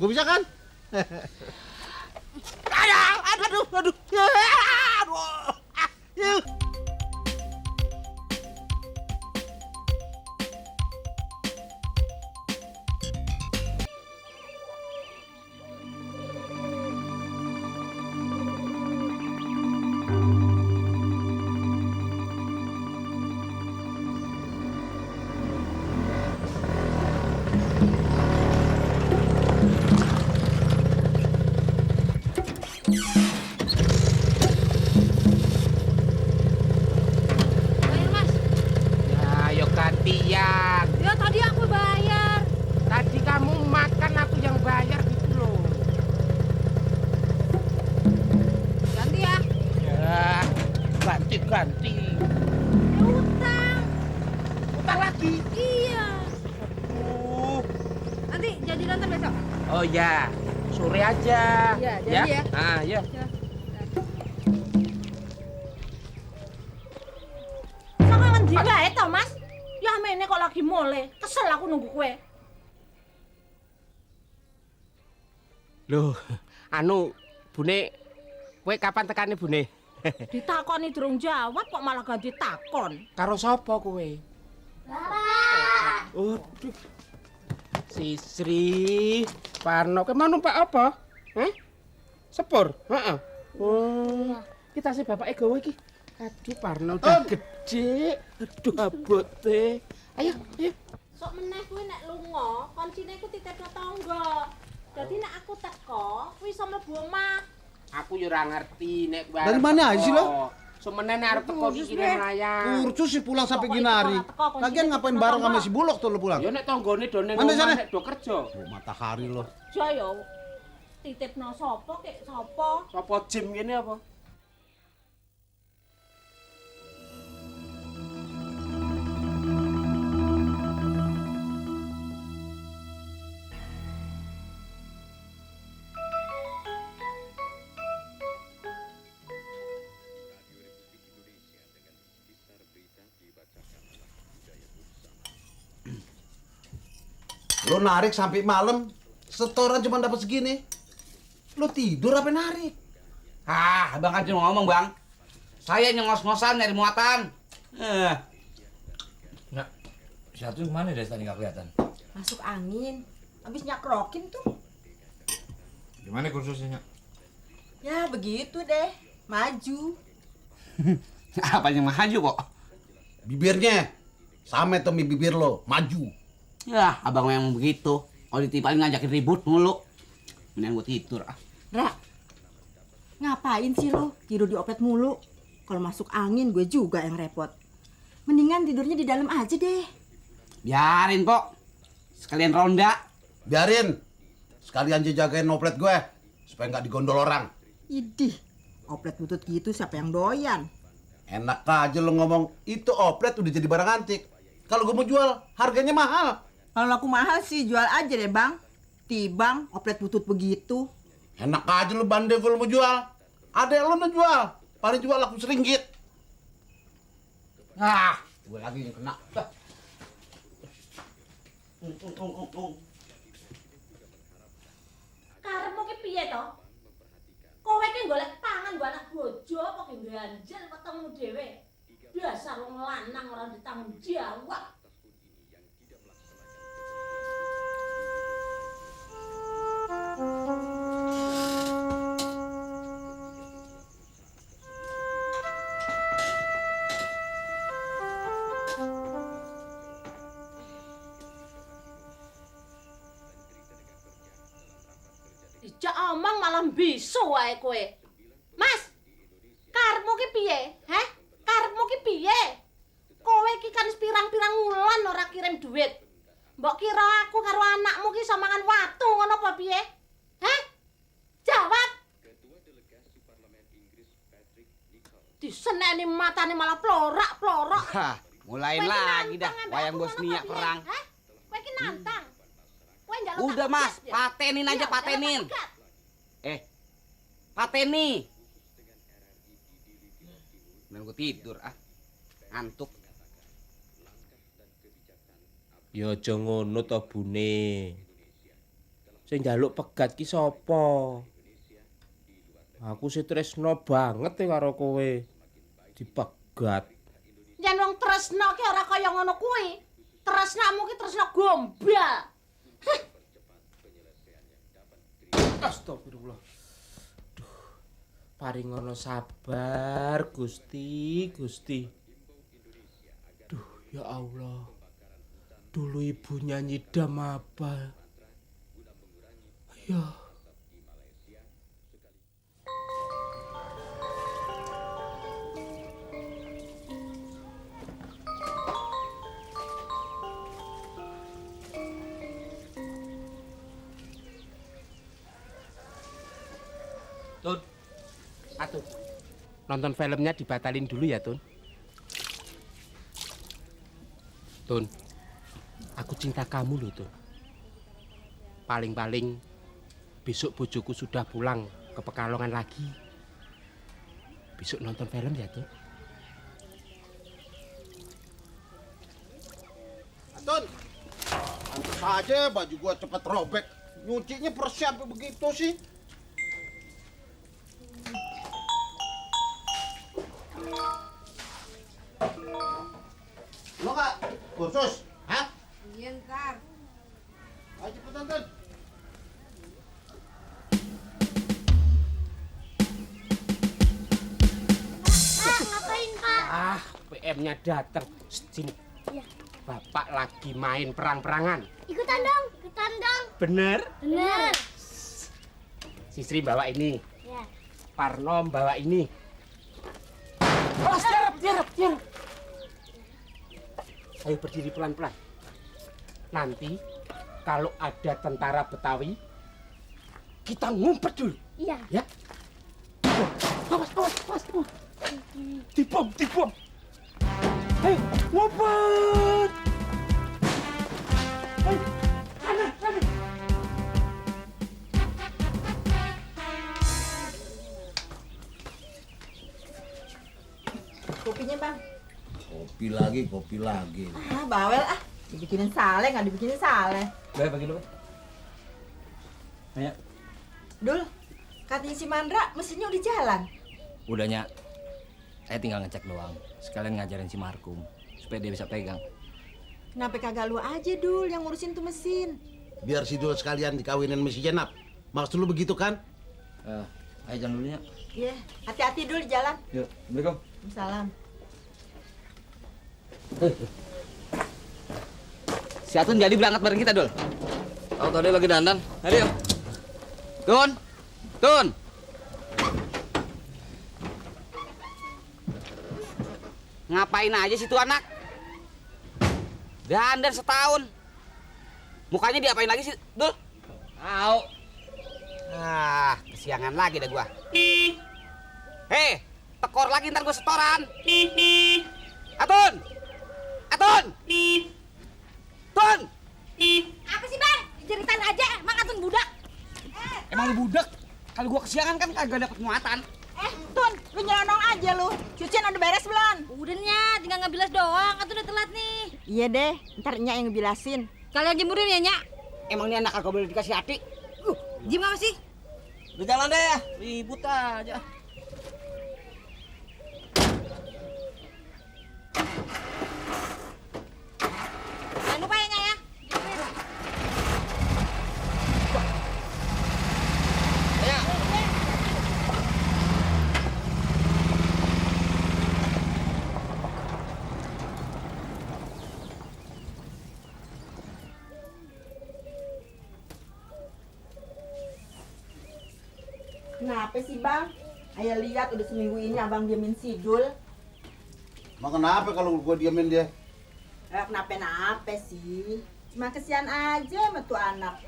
Gue bisa kan? Aduh. Aduh. Bayar, Mas. Ya, ayo gantian. Ya tadi aku bayar. Tadi kamu makan, aku yang bayar gitu loh. Ganti ya. Ya, ganti. Ya utang. Utang lagi. Iya. Uh. Nanti jadi nonton besok. Oh ya, sore aja. Ya, janji ya. Ah, ya. Ya. Sok ngendi bae to, Mas? Ya mene kok lagi mole. Kesel aku nunggu kue. Loh, anu, Bune, kowe kapan tekane Bune? Ditakoni durung jawab kok malah ganti takon. Karo sapa kowe? Aduh. Sisri, Parno, kowe mau numpak apa? Hah? Sepur? Heeh. Oh, kita si bapak gawe iki. Aduh, Parno udah gede. Aduh, abote. Ayo. Sok meneh kuwi nek lunga, koncine ku titipno tangga. Dadi nek aku teko, kuwi iso mlebu omah. Aku yo ora ngerti nek kowe. Dari mana aja sih lo? Semene nek arep teko iki melayang. Kurcus sih pulang sampai Pokoknya Ginari. teko, kunci Lagian itu ngapain teko, bareng sama teko. si Bulog tuh lo pulang? Ya nek tanggane do ning Mana omah sana? nek do kerja. Oh, matahari lo. Jo yo. Titipno sapa kek sapa? Sapa Jim kene apa? Lo narik sampai malam, setoran cuma dapat segini. Lo tidur apa narik? Ah, abang kan cuma ngomong, Bang. Saya nyengos-ngosan nyari muatan. Nak, si Atun kemana dari tadi nggak kelihatan? Masuk angin. Habis nyakrokin tuh. Gimana kursusnya, Nyak? Ya begitu deh. Maju. Apa yang maju kok? Bibirnya, sama temi bibir lo, maju. Ya, abang memang begitu. Kalau paling ngajakin ribut mulu. Mendingan gua tidur. Ra, ngapain sih lo tidur di oplet mulu? Kalau masuk angin gue juga yang repot. Mendingan tidurnya di dalam aja deh. Biarin, Pok. Sekalian ronda. Biarin, sekalian jagain oplet gue, supaya nggak digondol orang. Idih, oplet butut gitu siapa yang doyan? Enak aja lo ngomong, itu oplet udah jadi barang antik. Kalau gue mau jual, harganya mahal. Kalau laku mahal sih jual aja deh bang. Tibang oplet butut begitu. Enak aja lo bandel kalau mau jual. Ada yang lo mau jual, paling jual laku RM1. Ah, gue lagi yang kena. Karepmu ki piye to? Kowe ki golek pangan nggo anak bojo apa ki ganjel ketemu dhewe. Dasar wong lanang ora ditanggung jawab. Dijak omong malah bisu wae kowe. Mas, karepmu ki piye? Heh? Karepmu ki piye? Kowe iki kan pirang-pirang wulan ora kirim duit. Mbok kira aku karo anakmu ki iso mangan watu ngono apa piye? Heh? Jawab. Diseneni matane malah plorak-plorok. Hah, mulain Kowe ki lagi dah nantang ambek wayang aku bos ngono Nia apa piye? perang. Heh? Kowe ki nantang. Kowe njaluk Udah, tak Mas, pegat ya? patenin aja, Iya, patenin. njaluk tak pegat. Pateni. Dan gue tidur, ngantuk. Ya aja ngono to Bune. Sing njaluk pegat ki sapa? Aku sih tresno banget karo kowe. Dipegat. Yen wong tresno ki ora kaya ngono kuwi. Tresnamu ki tresno gombal. Astagfirullah. Duh. Paringono sabar Gusti, Gusti. Duh, ya Allah. Dulu ibu nyanyi dam apa? Ya. Tun, Atun. Nonton filmnya dibatalin dulu ya, Tun. Tun, aku cinta kamu loh, Tun. Paling-paling besok bojoku sudah pulang ke Pekalongan lagi. Besok nonton film ya, Tun. Atun, pantes aja baju gua cepet robek. Nyucinya persiap begitu sih. Lo nggak kursus? Hah? Iya ntar. Ayo cepetan, Tun. Ngapain, Pak? Ah, PM-nya datang. Sini. Iya. Bapak lagi main perang-perangan. Ikutan dong, ikutan dong. Bener? Bener. Si Sri bawa ini. Ya. Parno bawa ini. Awas, tiarap. Ayo berdiri pelan-pelan. Nanti kalau ada tentara Betawi, kita ngumpet dulu. Iya. Ya? Awas. Dibom. Ayo, ngumpet. Ayo, sana. Kopinya bang. Kopi lagi. Ah bawel ah. Dibikinin saleh nggak dibikinin saleh. Baik, bagi lu. Nyak. Dul, katanya si Mandra mesinnya udah jalan. Udah, Nyak. Saya tinggal ngecek doang. Sekalian ngajarin si Markum supaya dia bisa pegang. Kenapa kagak lu aja Dul yang ngurusin tuh mesin? Biar si Dul sekalian dikawinin sama si Jenap. Maksud lu begitu kan? Ayo jalan dulu, Nyak. Iya, hati-hati dulu di jalan. Yuk, Assalamualaikum. Salam. Si Atun jadi berangkat bareng kita, Dul. Tahu tadi lagi dandan. Ayo, yuk. Tun. Ngapain aja sih tuh anak? Dandan setahun. Mukanya diapain lagi sih, Dul? Tahu. Ah, kesiangan lagi dah gua. Hei, tekor lagi ntar gua setoran. Atun! Tun! Apa sih, Bang? Ceritain aja, Mang Atun budak. Emang lu budak? Kalau gua kesiangan kan kagak dapet muatan. Tun, lu nyelonong aja lu. Cucian udah beres belum? Udah nya, tinggal ngebilas doang. Atun udah telat nih. Iya deh, ntar Nya yang ngebilasin. Kalian jemurin ya, Nya? Emang ini anak kagak boleh dikasih hati? Diem apa sih? Udah jalan deh. Ribut aja. Jangan lupa ya, Nya ya. Kenapa sih bang? Ayah lihat udah seminggu ini abang diamin Sidul. Emang kenapa kalau gua diamin dia? Kenapa sih? Cuma kesian aja sama tuh anak.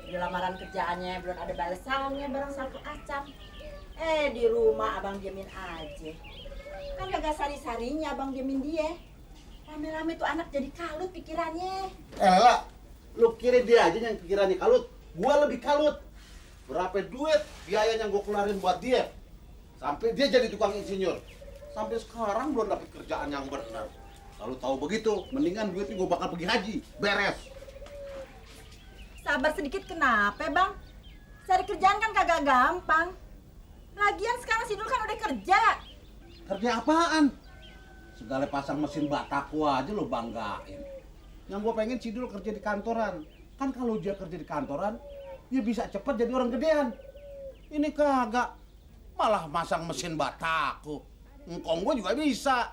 Udah lamaran kerjaannya belum ada balasannya barang satu acam. Di rumah abang diamin aja. Kan kagak sari-sarinya abang diamin dia. Rame-rame tuh anak jadi kalut pikirannya. Elah, lu kira dia aja yang pikirannya kalut. Gua lebih kalut. Berapa duit biaya yang gua keluarin buat dia. Sampai dia jadi tukang insinyur. Sampai sekarang belum dapat kerjaan yang benar. Kalau tahu begitu, mendingan duitnya gue bakal pergi haji. Beres. Sabar sedikit kenapa, Bang? Cari kerjaan kan kagak gampang. Lagian sekarang Sidul kan udah kerja. Kerja apaan? Segala pasang mesin bataku aja lo banggain. Yang gue pengen Sidul kerja di kantoran. Kan kalau dia kerja di kantoran, dia bisa cepet jadi orang gedean. Ini kagak. Malah masang mesin bataku. Engkong gue juga bisa.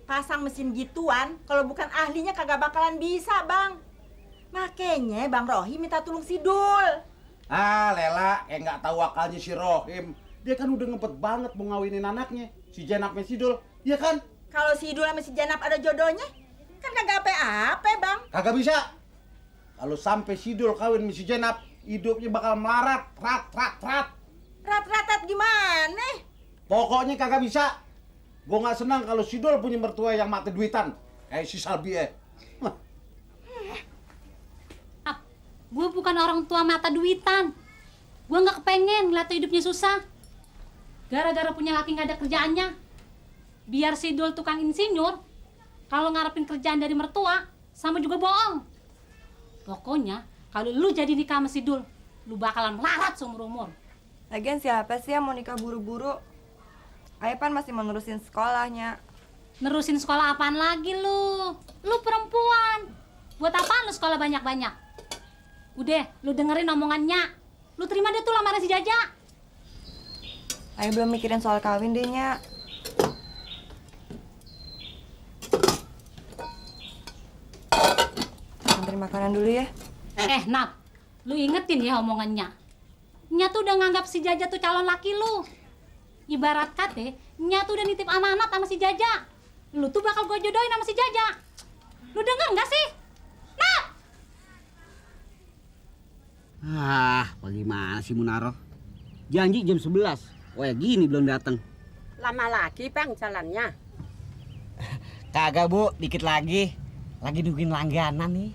Pasang mesin gituan, kalau bukan ahlinya kagak bakalan bisa, Bang. Makanya Bang Rohim minta tolong Sidul. Ah, Lela, kayak nggak tahu akalnya si Rohim. Dia kan udah ngempet banget mau ngawinin anaknya, si Jenap sama Sidul. Iya kan? Kalau Sidul sama si Janap ada jodohnya, kan kagak apa-apa, Bang. Kagak bisa. Kalau sampai Sidul kawin sama si Jenap, hidupnya bakal melarat, rat. Rat-ratat gimana? Pokoknya kagak bisa. Gue nggak senang kalau Sidul punya mertua yang mati duitan kayak si Salbi ya. Gue bukan orang tua mata duitan. Gue nggak kepengen ngeliat hidupnya susah. Gara-gara punya laki nggak ada kerjaannya. Biar Sidul tukang insinyur, kalau ngarepin kerjaan dari mertua, sama juga bohong. Pokoknya kalau lu jadi nikah sama Sidul, lu bakalan melarat seumur umur. Lagian siapa sih yang mau nikah buru-buru? Aipan masih mau nerusin sekolahnya. Nerusin sekolah apaan lagi lu? Lu perempuan. Buat apaan lu sekolah banyak-banyak? Udah, lu dengerin omongannya. Lu terima deh tuh lamaran si Jaja. Ayo belum mikirin soal kawin deh, Nya. Anterin makanan dulu ya. Nap, lu ingetin ya omongannya. Nya tuh udah nganggap si Jaja tuh calon laki lu. Ibarat kate, Nya tuh udah nitip amanat sama si Jaja. Lu tuh bakal gue jodohin sama si Jaja. Lu denger nggak sih? Nap! Bagaimana sih Munaro? Janji jam 11. Wah, gini belum datang. Lama lagi Bang jalannya? Kagak Bu, dikit lagi. Lagi nungguin langganan nih.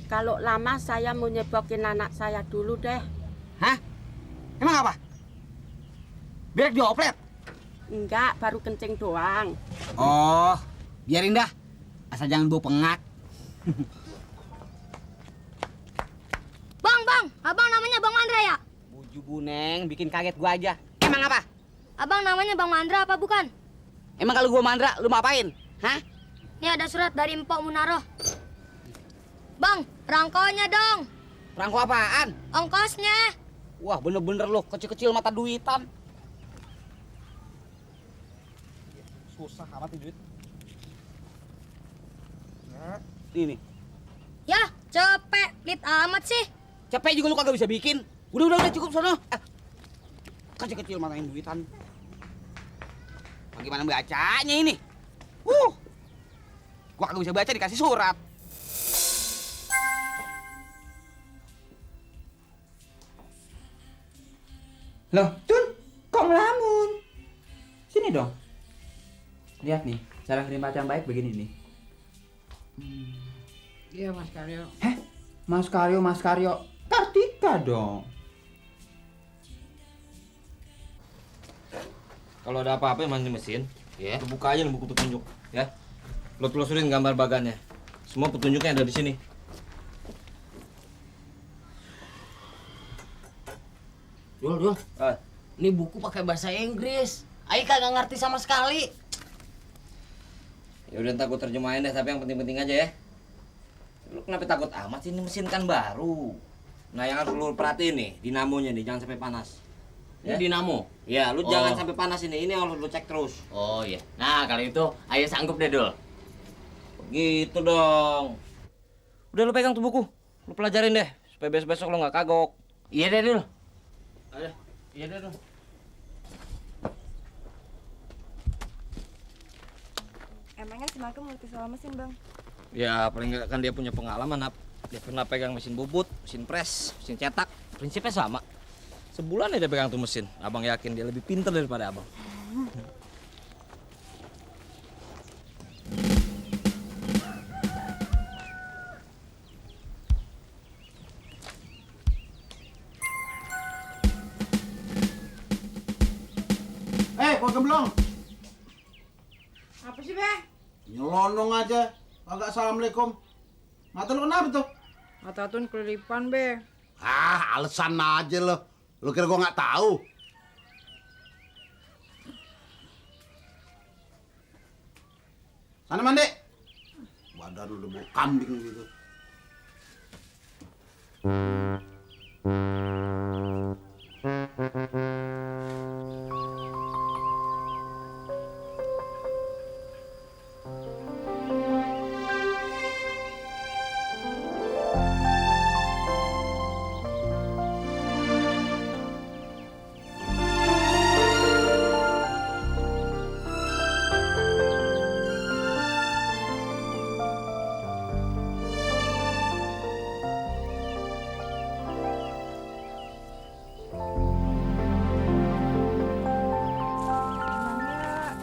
Kalau lama saya mau nyebokin anak saya dulu deh. Hah? Emang apa? Berek dioplet? Enggak, baru kencing doang. Oh, biarin dah. Asal jangan bau pengak. Bang, abang namanya Bang Mandra ya? Buju Buneng, bikin kaget gua aja. Emang apa? Abang namanya Bang Mandra apa bukan? Emang kalau gua Mandra, lu mau apain? Hah? Ini ada surat dari Mpok Munaro. Bang, rangkonya dong. Rangko apaan? Ongkosnya. Wah, bener-bener lu, kecil-kecil mata duitan. Susah amat duit. Ini. Ya, cepet. Pelit amat sih. Capek juga lu kagak bisa bikin. Udah cukup sono. Kecil-kecil matain duitan. Bagaimana bacanya ini? Gua kagak bisa baca dikasih surat. Loh, Tun, kok ngelamun? Sini dong. Lihat nih, cara kirim pacar baik begini nih. Iya, Mas Karyo. Heh, Mas Karyo. Kartika dong. Kalau ada apa-apa yang mandi mesin, lu buka aja buku petunjuk, ya. Lu telusurin gambar bagannya. Semua petunjuknya ada di sini. Dul. Ini buku pakai bahasa Inggris. Aik kagak ngerti sama sekali. Ya udah ntar gua terjemahin deh, tapi yang penting-penting aja ya. Lu kenapa takut amat sih, ini mesin kan baru. Nah, yang harus lu perhatiin nih, dinamonya nih, jangan sampai panas. Ini dinamo? Ya, lu jangan sampai panas ini yang harus lu cek terus. Oh iya. Nah, kalau itu ayo sanggup deh, Dul. Gitu dong. Udah lu pegang tuh buku. Lu pelajarin deh, supaya besok-besok lu nggak kagok. Iya deh, Dul. Iya deh, Dul. Emangnya si Marco ngerti soal mesin, Bang? Ya, paling nggak kan dia punya pengalaman, Nap. Dia pernah pegang mesin bubut, mesin pres, mesin cetak. Prinsipnya sama. Sebulan dia pegang tuh mesin. Abang yakin dia lebih pintar daripada abang. Kok gemblong? Apa sih, Be? Nyelonong aja, kagak assalamualaikum. Mata lu kenapa tuh? Mata Tun kelilipan, Be. Alasan aja lo. Lu kira gua nggak tahu? Sana mandi. Badan lu udah bau kambing gitu.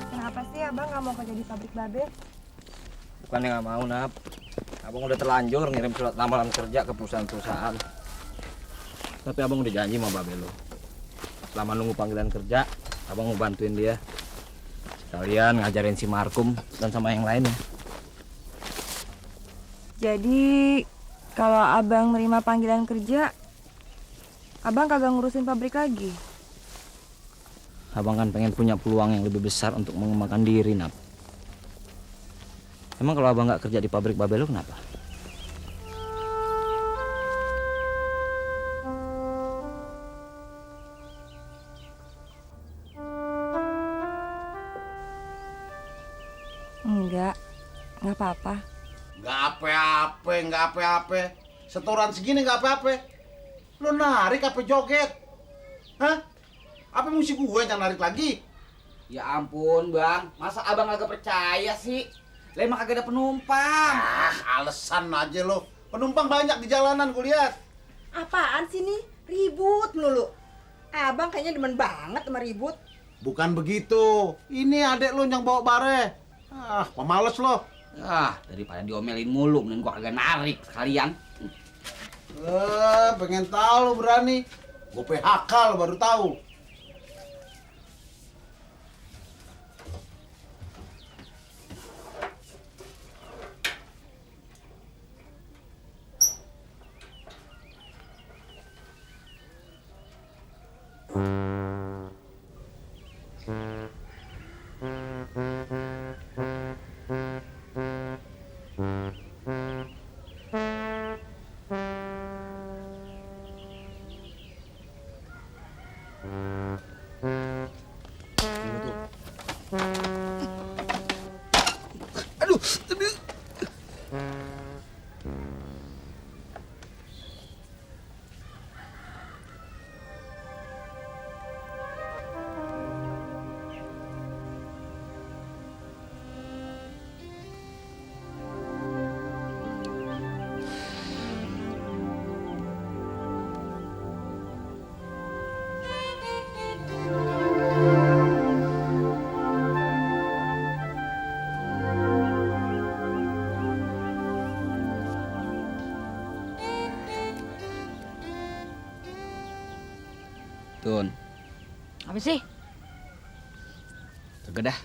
Kenapa sih abang nggak mau kerja di pabrik babe? Bukannya nggak mau, Nap. Abang udah terlanjur ngirim surat lamaran kerja ke perusahaan-perusahaan. Tapi abang udah janji sama babe lo. Selama nunggu panggilan kerja, abang mau bantuin dia. Sekalian ngajarin si Markum dan sama yang lainnya. Jadi kalau abang nerima panggilan kerja, abang kagak ngurusin pabrik lagi. Abang kan pengen punya peluang yang lebih besar untuk mengembangkan diri, Nap. Emang kalau abang nggak kerja di pabrik babe lo kenapa? Nggak apa-apa. Nggak apa-apa. Setoran segini nggak apa-apa. Lu narik apa joget? Hah? Apa mesti gue yang narik lagi? Ya ampun, Bang. Masa abang agak percaya sih? Lah emang kagak ada penumpang. Alasan aja lo. Penumpang banyak di jalanan gue lihat. Apaan sih nih? Ribut melulu. Abang kayaknya demen banget sama ribut. Bukan begitu. Ini adek lo yang bawa bare. Pemales lo. Daripada diomelin mulu, mending gua kagak narik sekalian. Pengen tahu lo berani. Gue PHK lo baru tahu. Tun, Apa sih? kagak dah.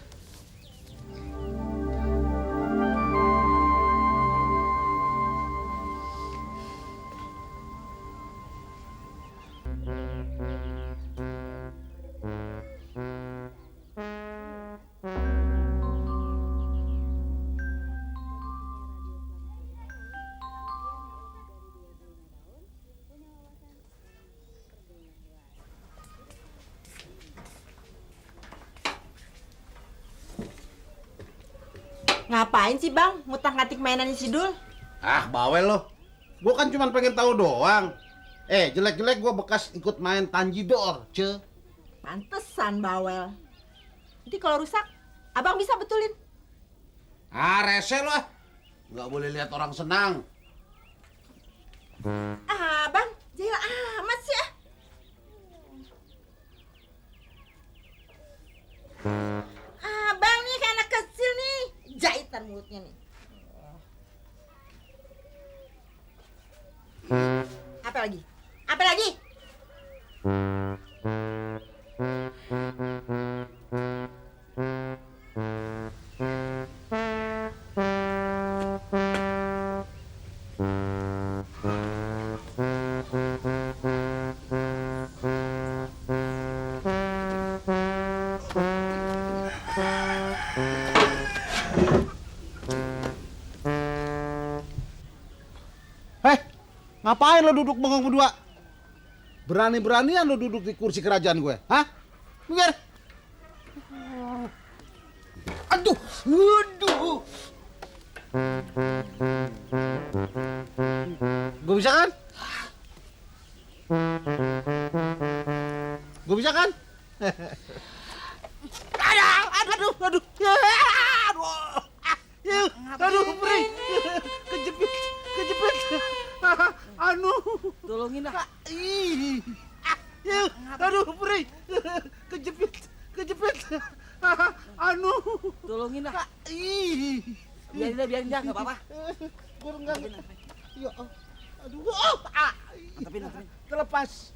Ngapain sih bang? Ngutang-ngatik mainannya si Dul? Bawel lo. Gue kan cuma pengen tahu doang. Jelek-jelek gue bekas ikut main tanjidor, ce. Pantesan bawel. Nanti kalau rusak, abang bisa betulin. Rese lo. Nggak boleh lihat orang senang. Abang, jahil amat sih ah. Abang nih kayak anak kecil nih. Jahitan mulutnya nih. Apa lagi? Apa lagi? Ngapain lo duduk bengong berdua? Berani-beranian lo duduk di kursi kerajaan gue, hah? Minggir. Aduh. Gue bisa kan? Gue bisa kan? Aduh, Pri. Kejepit. Tolongin dah. Aduh, Pri. Kejepit. Tolongin dah. Biarin dah, enggak apa-apa. Gue enggak. Ya, aduh. Antepin. Terlepas.